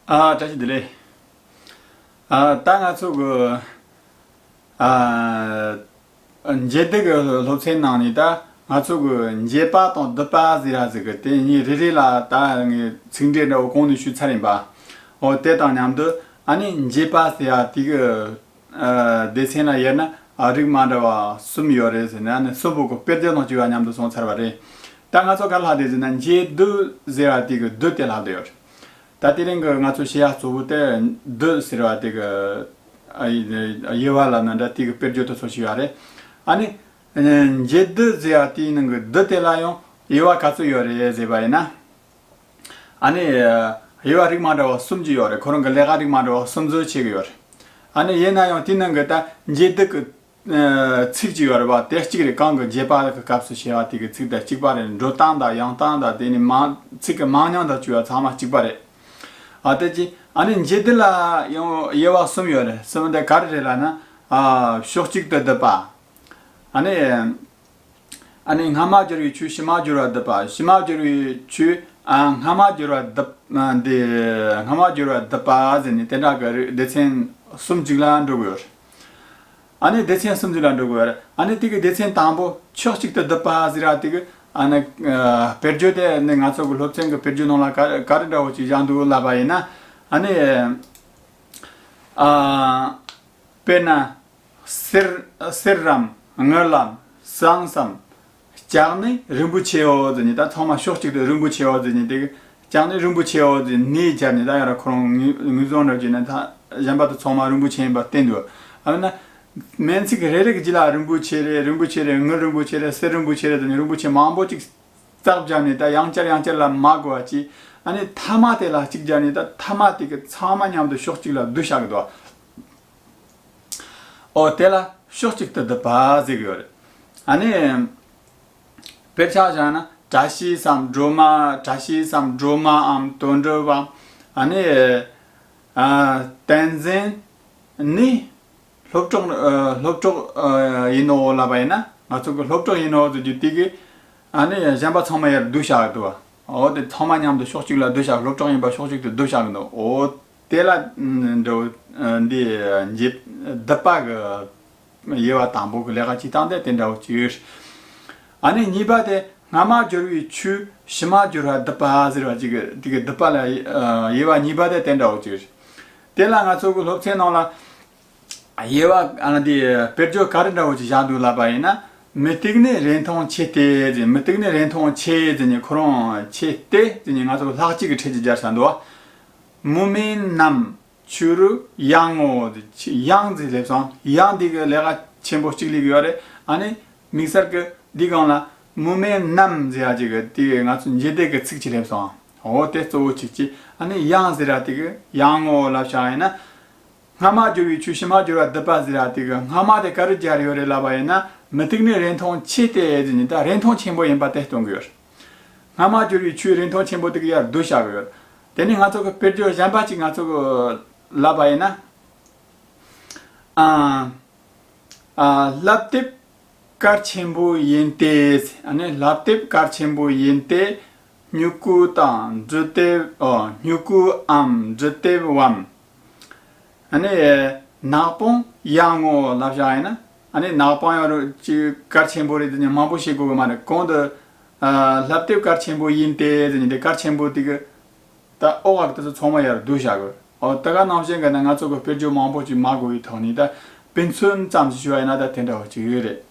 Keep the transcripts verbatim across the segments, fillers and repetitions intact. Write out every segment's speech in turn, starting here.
ཨ། བཀྲ་ཤིས་བདེ་ལེགས། ཨ། ད་ང་ཚོ་གི་ཨ་འབྱེད་སྡུད་ཀྱི་སློབ་ཚན་ནང་ནས་ད་ང་ཚོ་གི་འབྱེད་པ་དང་སྡུད་པ་ཟེར་ཡ་ཟིག་གི་དེ་གཉིས་རེ་རེ་ལ་ད་ངས་ཚིག་འགྲེལ་འདྲ་བོ་གོང་ནས་ཞུས་ཚར་ཡིན་པ། འོ། དེ་དང་མཉམ་དུ་ཨ་ནི་འབྱེད་པ་ཟེར་ཡ་དེ་གི་ཨ་སྡེ་ཚན་ལ་དབྱེ་ན་ཨ་རིགས་མ་འདྲ་བ་གསུམ་ཡོད་རེད་ཟེར་ན། ཨ་ནི་གསུམ་པོ་གི་དཔེར་བརྗོད་དང་བཅས་པ་མཉམ་དུ་སོང་ཚར་བ་རེད། ད་ང་ཚོ་ག་ལ་བསྡད་ཟེར་ན་འབྱེད་སྡུད་ཟེར་བ་དེ་གི་སྡུད་དེ་ལ་བསྡད་ཡོད་རེད། ད་དེ་རིང་གི་ང་ཚོ་བཤད་ཡ་གཙོ་བོ་དེ་སྡུད་ཟེར་བ་དེ་གི་ཨ་དབྱེ་བ་ལ་ན་འདྲ་དེ་གི་དཔེར་བརྗོད་དེ་ཚོ་ཞུ་ཡ་རེད། ཨ་ནི་འབྱེད་སྡུད་ཟེར་བ་དེའི་ནང་གི་སྡུད་དེ་ལ་ཡང་དབྱེ་བ་ག་ཚོད་ཡོད་རེད་ཟེར་བ་ཡིན་ན། ཨ་ནི་དབྱེ་བ་རིགས་མ་འདྲ་བ་གསུམ་ཅིག་ཡོད་རེད། ཁོ་རང་གི་ལས་ཀ་རིགས་མ་འདྲ་བ་གསུམ་བཟོ་བྱེད་གི་ཡོད་རེད། ཨ་ནི་ཡིན་ན་ཡང་དེའི་ནང་གི་ད་འབྱེད་སྡུད་ཀྱི་ཚིག་ཅིག་ཡོད་རེད་པ། དེ་གཅིག་རེད། གང་གི་འབྱེད་པ་གི་སྐབས་སུ་བྱས་པ་དེ་གི་ཚིག་དང་གཅིག་པ་རེད། འགྲོ་སྟངས་དང་ཡང་སྟངས་དང་དེ་ནི་མང་ཚིག་གི་མང་ཉུང་དང་བཅས་པ་ཚང་མ་གཅིག་པ་རེད། ཨ་དེ་ཅི། ཨ་ནི་འབྱེད་སྡུད་ལ་ཡང་དབྱེ་བ་གསུམ་ཡོད་རེད། གསུམ་དེ་ག་རེ་རེད་ལབ་ན། ཨ་ཕྱོགས་གཅིག་ཏུ་སྡུད་པ། ཨ་ནི། ཨ་ནི་སྔ་མ་སྦྱོར་བའི་ཆོས་ཕྱི་མ་སྦྱོར་བ་སྡུད་པ། ཕྱི་མ་སྦྱོར་བའི་ཆོས་ཨ་སྔ་མ་སྦྱོར་བ་སྡུད་ཨ་འདི་སྔ་མ་སྦྱོར་བ་སྡུད་པ་ཟེར་ནས་དེ་འདྲ་གི་རིགས་སྡེ་ཚན་གསུམ་གཅིག་ལ་འགྲོ་གི་ཡོད་རེད། ཨ་ནི་སྡེ་ཚན་གསུམ་གཅིག་ལ་འགྲོ་གི་ཡོད་རེད། ཨ་ནི་དེ་གི་སྡེ་ཚན་དང་པོ་ཕྱོགས་གཅིག་ཏུ་སྡུད་པ་ཟེར་བ་དེ་གི་ཨ་ནི་ཨ་དཔེར་བརྗོད་དེ་ནི་ང་ཚོ་གི་སློབ་ཚན་གི་དཔེར་བརྗོད་ནང་ལ་ག་ག་རེ་འདྲ་བོ་ཅིག་བཞག་འདུག་ལབ་པ་ཡིན་ན། ཨ་ནི་ཨ་དཔེར་ན། གསེར་གསེར་རམ་དངུལ་ལམ་ཟངས་སམ། ལྕགས་ནི་རིན་པོ་ཆེའོ་ཟེར་ནས། ད་ཚང་མ་ཕྱོགས་གཅིག་ཏུ་རིན་པོ་ཆེའོ་ཟེར་ནས་དེ་གི་ལྕགས་ནི་རིན་པོ་ཆེའོ་ཟེར་ནས་སྦྱར་ནས། ད་ཡང་ར་ཁོ་རང་ངོས་ངོས་བཟུང་འདྲ་བྱས་ན་ད་གཞན་པ་དེ་ཚང་མ་རིན་པོ་ཆེ་ཡིན་པ་བསྟན་འདུག་ཨ་ན་སྨན་ཚིག་རེ་རེ་གི་རྗེས་ལ་རིན་པོ་ཆེ་རེད། རིན་པོ་ཆེ་རེད། དངུལ་རིན་པོ་ཆེ་རེད། གསེར་རིན་པོ་ཆེ་རེད་ཟེར་ནས་རིན་པོ་ཆེ་མང་པོ་ཅིག་བརྩེགས་སྦྱར་ནས། ད་ཡང་བསྐྱར་ཡང་བསྐྱར་ལ་མ་གོ་བ་ཅིག་ཨ་ནི་མཐའ་མ་དེ་ལ་གཅིག་སྦྱར་ནས། ད་མཐའ་མ་དེ་གི་ཚང་མ་མཉམ་དུ་ཕྱོགས་གཅིག་ལ་བསྡུས་བཞག་གི་འདུག་ཨོ། དེ་ལ་ཕྱོགས་གཅིག་ཏུ་བསྡུ་བ་ཟེར་གི་ཡོད་རེད། ཨ་ནི་དཔེར་ཆ་བཞག་ན། བཀྲ་ཤིས་སམ་སྒྲོལ་མ། བཀྲ་ཤིས་སམ་སྒྲོལ་མའམ་དོན་གྲུབ་བམ། ཨ་ནི་ཨ་བསྟན་འཛིན་ནི་སློབ་གྲོགས་ཨ་སློབ་གྲོགས་ཨ་ཡིན་ནོ་ལབ་པ་ཡིན་ན། ང་ཚོ་གི་སློབ་གྲོགས་ཡིན་ནོ་ཟེར་རྒྱུ་དེ་གི་ཨ་ནི་གཞན་པ་ཚང་མ་ཡར་བསྡུས་བཞག་འདུག་བ། འོ། དེ་ཚང་མ་མཉམ་དུ་ཕྱོགས་གཅིག་ལ་བསྡུས་བཞག་སློབ་གྲོགས་ཡིན་པ་ཕྱོགས་གཅིག་ཏུ་བསྡུས་བཞག་གི་འདུག་འོ། དེ་ལ་འདྲ་བོ་འདི་འབྱེད་སྡུད་པ་གི་དབྱེ་བ་དང་པོ་གི་ལས་ཀ་བྱེད་སྟངས་དེ་དེ་འདྲ་བོ་ཅིག་ཡོད། ཨ་ནི་གཉིས་པ་དེ་སྔ་མ་སྦྱོར་བའི་ཆོས་ཕྱི་མ་སྦྱོར་བ་སྡུད་པ་ཟེར་བ་ཅིག་གི་དེ་གི་སྡུད་པ་ལ་དབྱེ་བ་གཉིས་པ་དེ་དེ་འདྲ་བོ་ཅིག་ཡོད། དེ་ལ་ང་ཚོ་གི་སློབ་ཚན་ནང་ལ། དབྱེ་བ་ཨ་ནི་དེ་དཔེར་བརྗོད་ག་རེ་འདྲ་བོ་ཅིག་བཞག་འདུག་ལབ་པ་ཡིན་ན། མུ་ཏིག་ནི་རིན་ཐང་ཆེ་སྟེ་ཟེར། མུ་ཏིག་ནི་རིན་ཐང་ཆེ་ཟེར་ནས་ཁོ་རང་ཆེ་སྟེ་ཟེར་ནས་ང་ཚོ་ལྷག་བཅས་ཀྱི་ཕྲད་ཀྱིས་སྦྱར་བཞག་འདུག་བ། མུ་མེད་ནམ་ཆོས་རུ་ཡང་ངོ་། ཡང་ཟེར་སླེབས་སོང་། ཡང་འདི་གི་ལས་ཀ་ཆེན་པོ་གཅིག་ལས་ཀྱི་ཡོད་རེད། ཨ་ནི་དམིགས་བསལ་གྱི་འདི་སྒང་ལ་མུ་མེད་ནམ་ཟེར་ཡ་ཅིག་གི་དེ་ང་ཚོ་འབྱེད་སྡུད་ཀྱི་ཚིག་ཅིག་སླེབས་སོང་། འོ། དེ་གཙོ་བོ་གཅིག་གཅིག་ཨ་ནི་ཡང་ཟེར་ཡ་དེ་གི་ཡང་ངོ་ལབ་བཞག་ཡིན་ན། སྔ་མ་སྦྱོར་བའི་ཆོས་ཕྱི་མ་སྦྱོར་བ་སྡུད་པ་ཟེར་བ་དེ་གི་སྔ་མ་དེ་ག་རེ་སྦྱར་ཡོད་རེད་ལབ་པ་ཡིན་ན། མུ་ཏིག་ནི་རིན་ཐང་ཆེ་སྟེ་ཟེར་ནས་ད་རིན་ཐང་ཆེན་པོ་ཡིན་པ་དེ་སྟོན་གི་ཡོད། སྔ་མ་སྦྱོར་བའི་ཆོས་རིན་ཐང་ཆེན་པོ་དེ་གི་ཡར་བསྡུས་བཞག་གི་ཡོད། དེ་ནས་ང་ཚོ་གི་དཔེར་བརྗོད་གཞན་པ་ཅིག་ང་ཚོ་གི་ལབ་པ་ཡིན་ན། ཨ། ཨ། ལྷབ་ལྡེབ་གལ་ཆེན་པོ་ཡིན་ཏེ། ཨ་ནི་ལྷབ་ལྡེབ་གལ་ཆེན་པོ་ཡིན་ཏེ། སྨྱུ་གུ་དང་འབྲུ་ལྡེབ། ཨོ། སྨྱུ་གུའམ་འབྲུ་ལྡེབ་བམ། ཨ་ནི་ནག་པང་ཡང་ངོ་ལབ་བཞག་ཡིན་ན། ཨ་ནི་ནག་པང་ཡང་རུ་ཅིག་གལ་ཆེན་པོ་རེད་དེ་ནི་མང་པོ་བཤད་དགོས་གི་མ་རེད། གོང་དུ་ཨ་ལྷབ་ལྡེབ་གལ་ཆེན་པོ་ཡིན་ཏེ་ཟེར་ནས་དེ་གལ་ཆེན་པོ་དེ་གི་ད་ཨོ་ག་དེ་ཚོ་ཚང་མ་ཡར་བསྡུས་བཞག་གི། ཨོ། ད་ག་ནང་བཞིན་གི་ན་ང་ཚོ་གི་དཔེར་བརྗོད་མང་པོ་ཅིག་མ་དགོས་པའི་ཐོག་ནས་ད་དཔེ་མཚོན་ཙམ་ཞིག་ཞུ་བ་ཡིན་ན་ད་དེ་འདྲ་བ་ཅིག་ཡོད་རེད།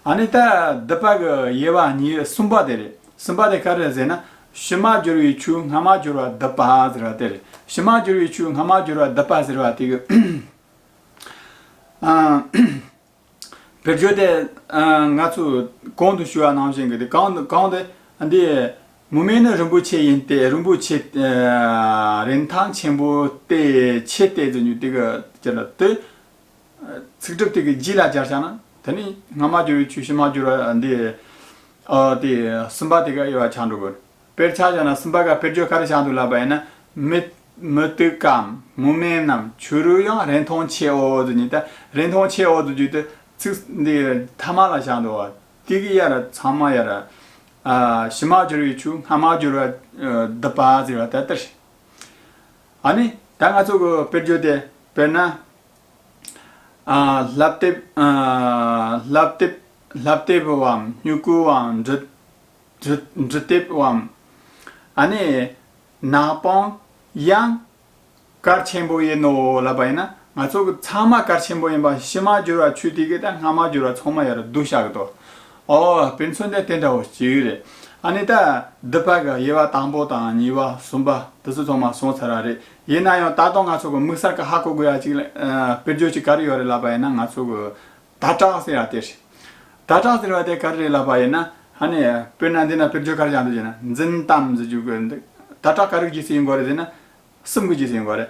ཨ་ནི་ད་སྡུད་པ་གི་དབྱེ་བ་གཉིས་གསུམ་པ་དེ་རེད། གསུམ་པ་དེ་ག་རེ་ཟེར་ན། ཕྱི་མ་སྦྱོར་བའི་ཆོས་སྔ་མ་སྦྱོར་བ་སྡུད་པ་ཟེར་བ་དེ་རེད། ཕྱི་མ་སྦྱོར་བའི་ཆོས་སྔ་མ་སྦྱོར་བ་སྡུད་པ་ཟེར་བ་དེ་གི། ཨ། དཔེར་བརྗོད་དེ་ཨ་ང་ཚོས་གོང་དུ་ཞུས་པ་ནང་བཞིན་གྱི་དེ་གང་གང་དེ་འདི་མུ་མེད་ནི་རིན་པོ་ཆེ་ཡིན་ཏེ། རིན་པོ་ཆེ་ཨ་རིན་ཐང་ཆེན་པོ་སྟེ་ཆེ་སྟེ་ཟེར་རྒྱུ་དེ་གི་ཅི་ལ་དེ་ཚིག་གྲུབ་དེ་གི་རྗེས་ལ་སྦྱར་བྱ་ན། དེ་ནི་སྔ་མ་སྦྱོར་བའི་ཆོས་ཕྱི་མ་སྦྱོར་བ་འདི་ཨ་དེ་གསུམ་པ་དེ་ག་དབྱེ་བ་ཆགས་འགྲོ་དགོས། དཔེར་ཆ་བཞག་ན་གསུམ་པ་ག་དཔེར་བརྗོད་ག་རེ་བཞག་འདུག་ལབ་པ་ཡིན་ན། མུ་མུ་ཏིག་གམ་མུ་མེད་ནམ་ཆོས་རུ་ཡང་རིན་ཐང་ཆེའོ་ཟེར་ནས། ད་རིན་ཐང་ཆེའོ་ཟེར་རྒྱུ་དེ་ཚིག་འདི་ཐ་མ་ལ་བཞག་འདུག་བ། དེ་གི་ཡར་ཚང་མ་ཡར་ཨ་ཕྱི་མ་སྦྱོར་བའི་ཆོས་སྔ་མ་སྦྱོར་བ་ཨ་སྡུད་པ་ཟེར་བ་ད་ལྟར། ཨ་ནི་ད་ང་ཚོ་གི་དཔེར་བརྗོད་དེ་དཔེར་ན། ཨ། ལྷབ་ལྡེབ། ཨ། ལྷབ་ལྡེབ། ལྷབ་ལྡེབ་བམ། སྨྱུ་གུ་བམ། འབྲི། འབྲི། འབྲི་ལྡེབ་བམ། ཨ་ནི་ནག་པང་ཡང་གལ་ཆེན་པོ་ཡིན་ནོ་ལབ་པ་ཡིན་ན། ང་ཚོ་གི་ཚང་མ་གལ་ཆེན་པོ་ཡིན་པ། ཕྱི་མ་སྦྱོར་བ་ཆོས་དེ་གི་དང་སྔ་མ་སྦྱོར་བ་ཚང་མ་ཡར་བསྡུ་བྱ་གི་དོ། ཨོ། དཔེ་མཚོན་དེ་དེ་འདྲ་བོ་ཅིག་རེད། ཨ་ནི་ད་སྡུད་པ་གི་དབྱེ་བ་དང་པོ་དང་གཉིས་པ་གསུམ་པ་དེ་ཚོ་ཚང་མ་སོང་ཚར་བ་རེད། ཡིན་ན་ཡང་ད་དུང་ང་ཚོ་གི་དམིགས་བསལ་གི་ཧ་གོ་དགོས་ཡ་ཅིག་ལ། ཨ། དཔེར་བརྗོད་ཅིག་ག་རེ་ཡོད་རེད་ལབ་པ་ཡིན་ན། ང་ཚོ་གི་ད་དྲག་ཟེར་བ་དེ་རེད། ད་དྲག་ཟེར་བ་དེ་ག་རེ་རེད་ལབ་པ་ཡིན་ན། ཨ་ནི་དཔེར་ན་འདི་ན་དཔེར་བརྗོད་ག་རེ་བཞག་འདུག་ཟེར་ན། འཛིན་དམ་ཟེར་རྒྱུ་གི་འདི་ད་དྲག་ག་རེ་གི་རྗེས་སུ་ཡིན་དགོས་རེད་ཟེར་ན། གསུམ་གྱི་རྗེས་སུ་ཡིན་དགོས་རེད།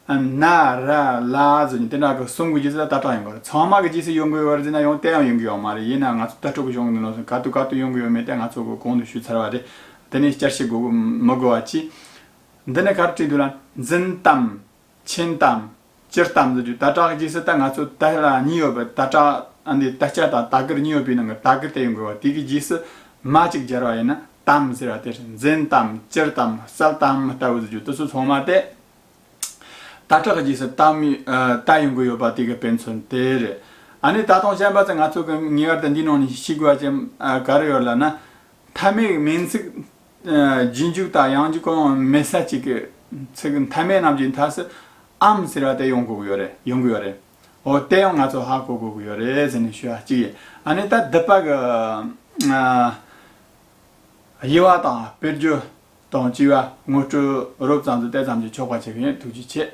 ན་ར་ལ་ཟེར་ནས་དེ་འདྲ་གི་གསུམ་གྱི་རྗེས་སུ་ད་དྲག་ཡིན་དགོས་རེད། ཚང་མ་གི་རྗེས་སུ་ཡོང་དགོས་ཡོད་རེད་ཟེར་ན་ཡང་དེ་ཡང་ཡོང་གི་ཡོད་མ་རེད། ཡིན་ན་ང་ཚོ་ལྟ་གྲུབ་ཀྱི་གཞུང་འདི་ནང་ག་དུས་ག་དུས་ཡོང་གི་ཡོད་མེད་དེ་ང་ཚོ་གི་གོང་དུ་ཞུས་ཚར་བ་རེད། དེ་ནས་བསྐྱར་བཤད་དགོས་མི་དགོས་པ་ཅི། འདི་ནས་ག་རེ་བྲིས་འདུག་ལ། འཛིན་དམ། ཆེན་དམ། སྤྱིར་དམ་ཟེར་རྒྱུ། ད་དྲག་གི་རྗེས་སུ་ད་ང་ཚོ་ད་ལ་གཉིས་ཡོད་པ། ད་དྲག་ཨ་འདི་ད་སྐྱ་དང་ད་གར་གཉིས་ཡོད་པའི་ནང་གི་ད་གར་དེ་ཡོང་དགོས་པ། དེ་གི་རྗེས་སུ་མ་ཅིག་སྦྱར་བ་ཡིན་ན་དམ་ཟེར་བ་དེ་རེད། འཛིན་དམ། སྤྱིར་དམ། གསལ་དམ་ལྟ་བུ་ཟེར་རྒྱུ་དེ་ཚོ་ཚང་མ་དེ། ད་དྲག་གི་རྗེས་སུ་དམ། ཨ། ད་ཡོང་གི་ཡོད་པ་དེ་གི་དཔེ་མཚོན་དེ་རེད། ཨ་ནི་ད་དུང་གཞན་པ་ཚོ་ང་ཚོ་གི་ངེས་པར་དུ་འདིའི་ནང་ནས་ཤེས་དགོས་པ་ཅན་ག་རེ་ཡོད་ལབ་ན། མཐའ་མའི་མིང་ཚིག་ཨ། རྗེས་འཇུག་དང་ཡང་འཇུག་གང་ཡང་མེད་ས་ཅིག་གི་ཚིག་མཐའ་མའི་རྣམ་འགྱུར་མཐའ་སུ་དམ་ཟེར་བ་དེ་ཡོང་དགོས་ཀྱི་ཡོད་རེད། ཡོང་གི་ཡོད་རེད། འོ། དེ་ཡང་ང་ཚོ་ཧ་གོ་དགོས་ཀྱི་ཡོད་རེད་ཟེར་ནས་ཞུ་བ་གཅིག་ཡིན། ཨ་ནི་ད་སྡུད་པ་གི་ཨ། དབྱེ་བ་དང་དཔེར་བརྗོད་དང་བཅས་པ་ངོ་སྤྲོད་རོབ་ཙམ་དུ་དེ་ཙམ་གྱིས་ཆོག་པ་བྱེད་ཀྱི་ཡིན། ཐུགས་རྗེ་ཆེ།